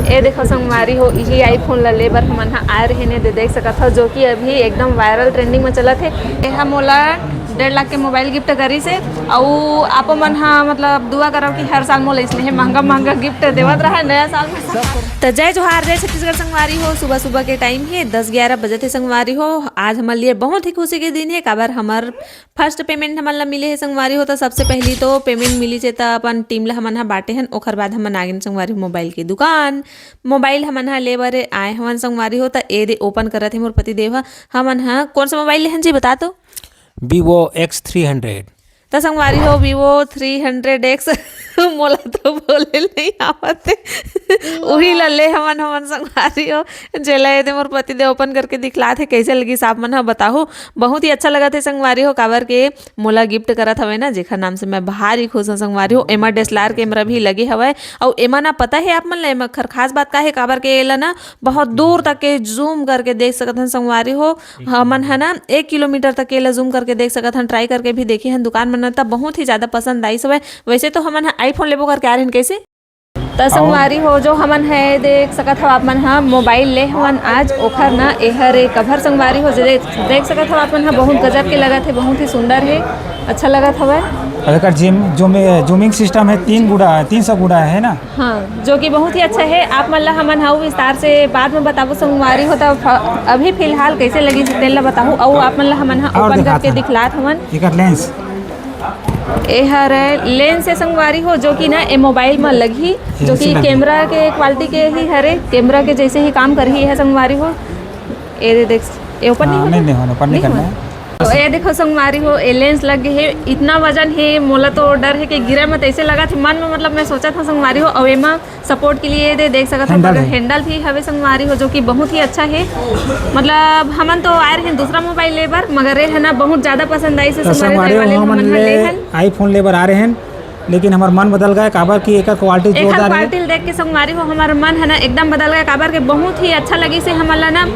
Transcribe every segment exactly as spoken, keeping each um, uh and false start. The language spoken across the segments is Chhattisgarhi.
ए देखो संगवारी हो, इही iPhone ला ले बर हमन ह आए रहिन, ए दे देख सकत हव, जो कि अभी एकदम viral trending में चलत हे। ए ह मोला डेढ़ लाख के मोबाइल गिफ्ट करिस हे, अउ आपो मन ह मतलब दुआ करव कि हर साल मोला इसने हे महंगा महंगा गिफ्ट देवत रहय नया साल में। त जय जोहार, जय छत्तीसगढ़ संगवारी हो। सुबह सुबह के टाइम हे, दस ग्यारह बजत हे संगवारी हो। आज हमर लिए बहुत ही खुशी के दिन हे, काबर हमर फर्स्ट पेमेंट हमन ला मिले हे संगवारी हो। त सबसे पहली तो पेमेंट मिलिस हे त अपन टीम ला हमन ह बांटे हन, ओखर बाद हमन आगेन संगवारी हो मोबाइल के दुकान। मोबाइल हमन ह ले बर आए हवन संगवारी हो। त ए दे ओपन करत हे मोर पति देव ह। हमन ह कौन सा मोबाइल लेहन जी, बता तो? Vivo X three hundred। त संगवारी हो, Vivo three hundred X मोला तो बोले नहीं आवत हे। उही ला ले हवन हमन संगवारी हो, जेला ए दे मोर पति देव ओपन करके दिखलात हे। कैसे लगिस आप मन ह बताहू। बहुत ही अच्छा लगत हे संगवारी हो, काबर के मोला गिफ्ट करत हवय ना, जेखर नाम से मैं भारी खुश हूँ संगवारी हो। एमा डीएसएलआर कैमरा भी लगे हवय, अउ एमा ना पता हे आप मन ला, एमा खर खास बात का हे, काबर के एला ना बहुत दूर तक के जूम करके देख सकत हन संगवारी हो। हमन ह ना एक किलोमीटर तक के एला जूम करके देख सकत हन। ट्राई करके भी देखे हन दुकान मन, त बहुत ही ज्यादा पसंद आइस हवय। वैसे तो हमन ह iPhone लेबो करके आ रहिन, कैसे त संगवारी हो, जो हमन ह देख सकत हव आप मन ह मोबाइल ले हवन आज, ओखर ना एहर एक कवर संगवारी हो, जे देख, देख सकत हव आप मन ह, बहुत गजब के लगत हे, बहुत ही सुंदर हे, अच्छा लगत हवय। अब एकर जिम, जूम-, जूमिंग सिस्टम हे, तीन गुना, तीन सौ गुना हे ना। हाँ, जो कि बहुत ही अच्छा हे। आप मन ला हमन ह विस्तार से बाद में बताबो संगवारी हो, त फ-, अभी फिलहाल कैसे लगिस तेन ला बताहू, अउ आप मन ला हमन ह और ओपन दिखात करके हन। दिखलात हवन। एकर लेंस। ए हर लेंस हे संगवारी हो, जो कि ना ए मोबाइल म लगही, ये जो कि सिंगल। कैमरा के क्वालिटी के ही हरे, कैमरा के जैसे ही काम करही, ए ह संगवारी हो। ए दे देख, ए ओपन नहीं हाँ, होना? नहीं, नहीं होना, ओपन नहीं नहीं करना होना। है। तो ए देखो संगवारी हो, ए लेंस लग गे हे, इतना वजन हे, मोला तो डर हे कि गिरे मत, ऐसे लगत हे मन में, मतलब मैं सोचत हूँ संगवारी हो, अउ एमा सपोर्ट के लिए ए दे देख सकत हो, हैंडल मगर है। हैंडल भी हवे संगवारी हो, जो कि बहुत ही अच्छा हे। मतलब हमन तो आए रहे दूसरा मोबाइल ले बर, मगर ए ह ना बहुत ज्यादा पसंद आइस हे तो संगवारी हो, संगवारी हो, एकर वाले हमन हमन ह ले ले हन। iPhone ले बर आ रहे हैं, लेकिन हमर मन बदल गए, काबर कि एकर क्वालिटी एकर जोरदार हे। क्वालिटी देख के संगवारी हो, हमर मन ह ना एकदम बदल गए, काबर के बहुत ही अच्छा लगिस हे हमन ला ना।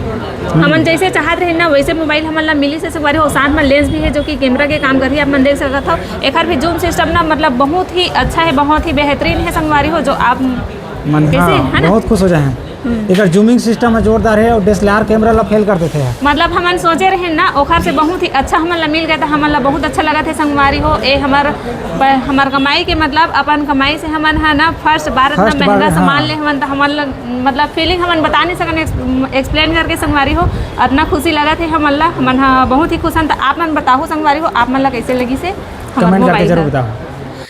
हमन जैसे चाहत रहे ना, वैसे मोबाइल हमन ला मिलिस हे संगवारी हो। साथ में लेंस भी हे, जो कि कैमरा के काम करही, आप मन देख सकत हो। एकर भी जूम सिस्टम ना, मतलब बहुत ही अच्छा हे, बहुत ही बेहतरीन हे संगवारी हो, जो आप मन कैसे, हाँ, है ना? बहुत खुश हो जाए हैं। हम्म। एकर जूमिंग सिस्टम ह जोरदार हे अउ डीएसएलआर कैमरा ला फेल कर देथे ह। मतलब हमन सोचे रहे ना, ओखर से बहुत ही अच्छा हमन ला मिल गए, त हमन ला बहुत अच्छा लगत हे संगवारी हो। ए हमर प-, हमर कमाई के, मतलब अपन कमाई से हमन ह ना फर्स्ट बार इतना फर्स्ट बार, महंगा हाँ। सामान ले हवन, त हमन ला, मतलब फीलिंग हमन बता नहीं सकन, एक्स-, एक्सप्लेन करके संगवारी हो। इतना खुशी लगत हे हमन ला, हमन ह बहुत ही खुश हन। त आप मन बताहू संगवारी हो, आप मन ला कैसे लगिस हे हमर कमेंट करके मोबाइल जरूर ह? बताओ।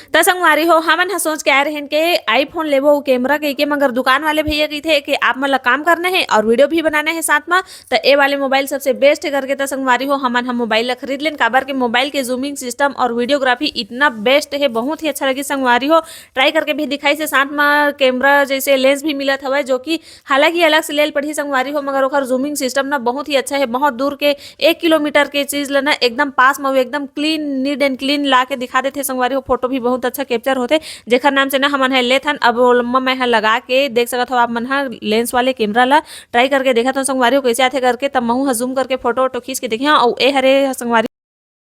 त संगवारी हो, हमन ह सोच के आए रहेन के iPhone लेबो अउ कैमरा कहिके, मगर दुकान वाले भैया कहिथे कि आप मन ला काम करना हे अउ वीडियो भी बनाना हे साथ म, त ए वाले मोबाइल सबसे बेस्ट हे करके। त संगवारी हो, हमन ह मोबाइल ला खरीद लेन, काबर के मोबाइल के जूमिंग सिस्टम अउ वीडियोग्राफी इतना बेस्ट हे, बहुत ही अच्छा लगिस संगवारी हो। ट्राई करके भी दिखाइस हे, साथ म कैमरा जैसे लेंस भी मिलत हवय, जो कि हालांकि अलग से लेल पड़ही संगवारी हो, मगर ओकर जूमिंग सिस्टम ना बहुत ही अच्छा हे, बहुत दूर के एक किलोमीटर के चीज ल ना एकदम पास म अउ एकदम clean, neat and clean ला के दिखा देथे संगवारी हो। फोटो भी बहुत अच्छा कैप्चर होथे, जेखर नाम से ना हमन ह लेथन। अब ओलम्मा मैं ह लगा के देख सकत हो आप मन ह लेंस वाले कैमरा ला ट्राई करके देखत हो संगवारी हो कैसे आथे करके, तब महू ह जूम करके फोटो वोटो खींच के देखे हव। अउ ए हरे ह संगवारी,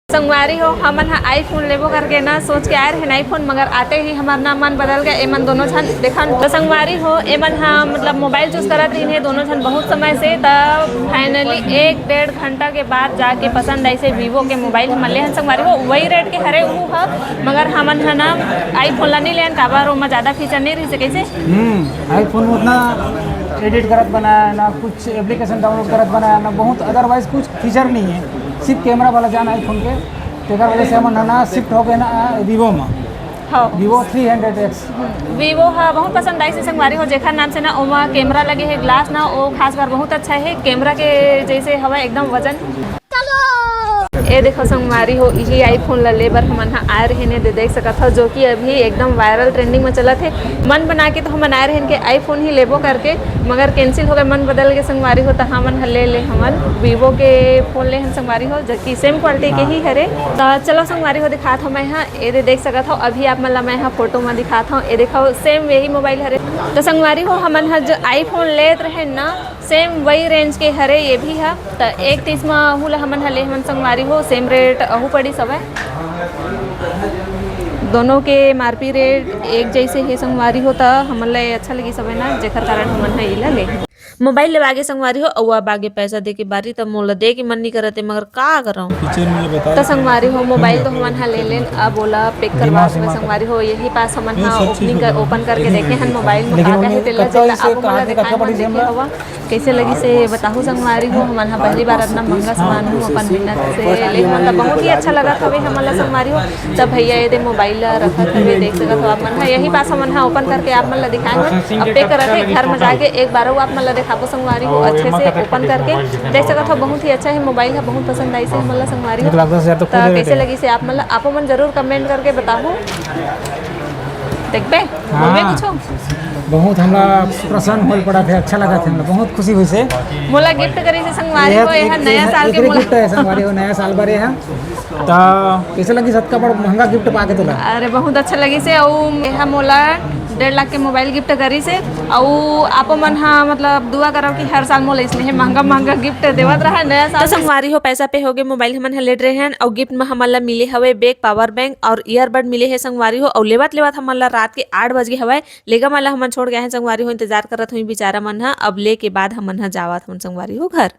संगवारी हो, हमन ह iPhone लेबो करके ना सोच के आए रहेन iPhone, मगर आते ही हमर ना मन बदल गए। एमन दोनों झन देखन तो संगवारी हो, एमन ह मतलब मोबाइल चूज करत रहिन हे दोनों झन बहुत समय से। त फाइनली एक डेढ़ घंटा के बाद जाके पसंद आइस हे Vivo के मोबाइल हमन ले हन संगवारी हो। वही रेट के हरे ऊ ह, मगर हमन ह ना iPhone ला नहीं लेन, काबर ओमा ज्यादा फीचर नहीं रहिस हे। कैसे? हम्म, iPhone में उतना एडिट करत बनाया है ना, कुछ एप्लीकेशन डाउनलोड करत बनाया है ना, बहुत अदरवाइज कुछ फीचर नहीं है, सिर्फ कैमरा वाला जान iPhone के। तेकर वजह से हमन ह ना शिफ्ट हो गए ना Vivo में। हाँ। Vivo three hundred X। Vivo ह बहुत पसंद आइस हे संगवारी हो, जेखर नाम से ना ओमा कैमरा लगे हे, ग्लास ना, ओ खास कर बहुत अच्छा हे। कैमरा के जैसे हवा एकदम वजन। ए देखो संगवारी हो, इही iPhone ला ले बर हमन ह आए रहेन, ए दे देख सकत हव, जो कि अभी एकदम वायरल ट्रेंडिंग में चलत हे। मन बना के तो हमन आए रहेन के iPhone ही लेबो करके, मगर कैंसिल हो गए, मन बदल गए संगवारी हो, त हमन ह ले ले हमन Vivo के फोन ले हन संगवारी हो, जो कि सेम क्वालिटी के हाँ। ही हरे। त चलो संगवारी हो, दिखात हव मैं ह, ए दे देख सकत हव, अभी आप मन ला मैं ह फोटो में दिखात हव। ए देखो सेम यही मोबाइल हरे। त संगवारी हो, हमन ह जो iPhone लेत रहेन ना, सेम वही रेंज के हरे ये भी ह। त एक तीस म अहू ला हमन ह ले हवन संगवारी हो, सेम रेट अहू पड़िस हवय। दोनों के एमआरपी रेट एक जैसे हे संगवारी हो, त हमन ला ये अच्छा लगिस हवय ना, जेकर कारण हमन ह इला ले। मोबाइल लेवा गे संगवारी हो, अउ अब आगे पैसा दे के बारी, त मोला दे के मन नहीं करत हे, मगर का करंव? त संगवारी हो, मोबाइल तो हमन ह ले लेन, अब ओला पैक करवा के संगवारी हो, यही पास हमन ह ओपनिंग कर, ओपन करके देखे हन मोबाइल में का का हे, तेला जेला आप मन ला देखाए हन, देखे हवा। कइसे लगिस हे बताहू संगवारी हो, हमन ह पहली बार अतना महंगा सामान हूँ अपन मेहनत से ले, हमन ला बहुत ही अच्छा लगत हवे हमन ला संगवारी हो। त भैया ये दे मोबाइल ला रखत हवे, देख सकत हो आप मन ह। यही पास हमन ह ओपन करके आप मन ला दिखाए हन, अब पैक करत हे, घर में जाके एक बार अउ आप मन ला देखाबो संगवारी हो, अच्छे से ओपन करके देख सकत हो। बहुत ही अच्छा हे मोबाइल ह, बहुत पसंद आइस हे हमन ला संगवारी हो। त कइसे लगिस हे आप मन ला, आपो मन जरूर कमेंट करके बताहू। देखबे, बोलबे कुछो? बहुत हमला प्रसन्न होल पड़त हे, अच्छा लगत हे, हमला बहुत खुशी होइस हे। मोला गिफ्ट करिस हे संगवारी हो, एहा नया साल के मोला गिफ्ट हे संगवारी हो, नया साल बर एहा। त कइसे लगिस अतका बड़ महंगा गिफ्ट पाके तोला? अरे बहुत अच्छा लगिस हे, अउ एहा मोला डेढ़ लाख के मोबाइल गिफ्ट करिस हे, अउ आपो मन ह मतलब दुआ करव कि हर साल मोला इसने हे महंगा महंगा गिफ्ट देवत रहय नया साल। त संगवारी हो, पैसा पे होगे मोबाइल हमन ह लेट रहे हन, अउ गिफ्ट म हमन ला मिले हवे बैग, पावर बैंक अउ ईयरबड मिले हे संगवारी हो, अउ लेवत लेवत हमन ला रात के आठ बज गे हवय। लेगा मन ला हमन छोड़ के आए हन संगवारी हो, इंतजार करत होही बिचारा मन ह। अब ले के बाद हमन ह जावत हवन संगवारी हो घर।